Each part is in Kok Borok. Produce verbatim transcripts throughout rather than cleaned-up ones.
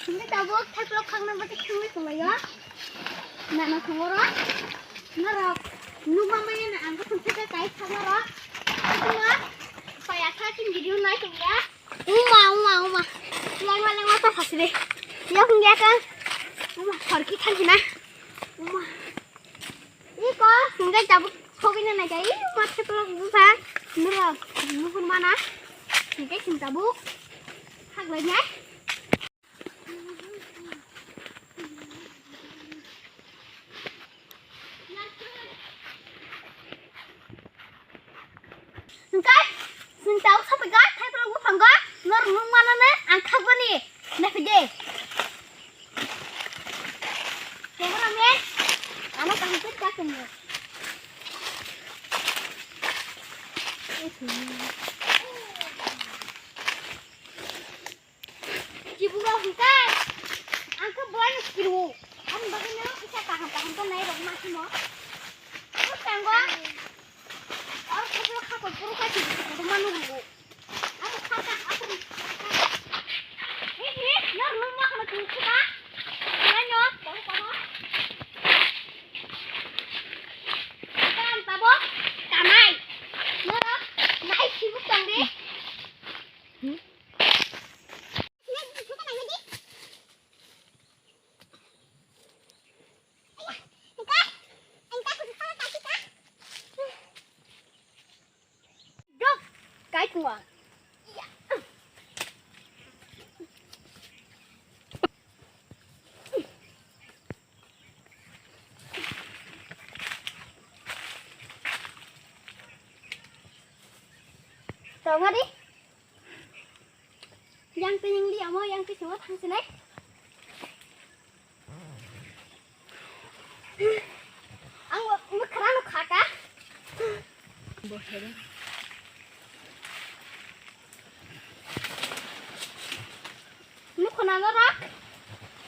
Hingke tabuk thaiplo khakna bati khangwi tonglaio. Nana thangoro. Norok nukma maya na ang khe thumsaka kai khaknaro. Khakma paya kha tin video nai tongya. Uma, uma, uma. Lengma, lengma ta phaside. Yok ngiya ka. Uma, horki thanchina. Uma. Iko, hingke tabuk sogwino naikha, i mathe tolok bupha, nuro, nukun mana, hingke chwng tabuk, haklai nai. Hingke, chwng tabuk sophaikha, thaikolog buphango, nuro nukmanano ang khakbani, naphide. Cameraman, ano kaham khe chakung. Chibuk rok hwnkhe, ang khe bolai no kiru. Ang bagwi no kisa kaham kaham khe nai rok ma himo. Ang tango. Ang khe khakol puro kha chibuk rok ma nukgo. Dok, kai kuwa. Tongari. Yang pining di amo, yang pisingo thangsinai. Ang mwkhra no khaka. Mwkhra no rak.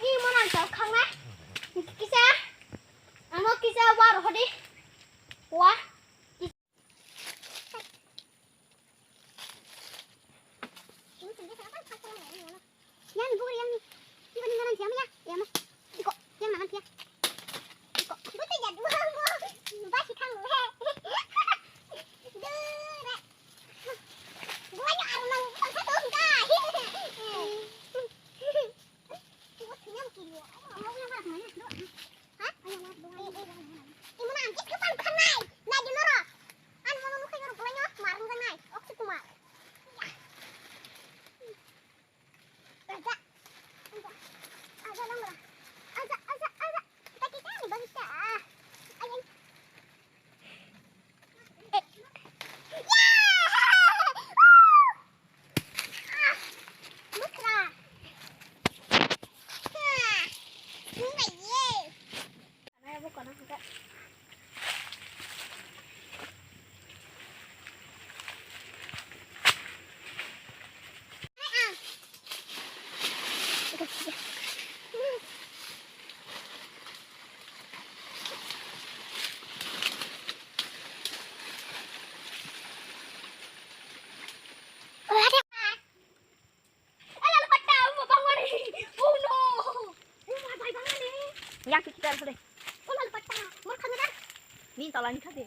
I mo nang chao khang na. Kisa. Ano kisa war hodi. Wa. Yang ni bukri yang ni. Ibu ni ngaran siapa ya? Ya mas. Iko, yang mana dia? Iko. Betul ya dua. Basi kang lu he. Dure. Bukannya arunang satu enggak. Ibu punya begini. Mau yang mana? Ha? Imuna ang kis kapan kanai. Nai di norok. An mono nukhai norok bulaino marung janai. Oksi Kumar. Aja. Aja, aja, aja. Aja, aja, aja. Kita, kita ni bangsa. Ayang. Yang kita sudah. Ni talan kade.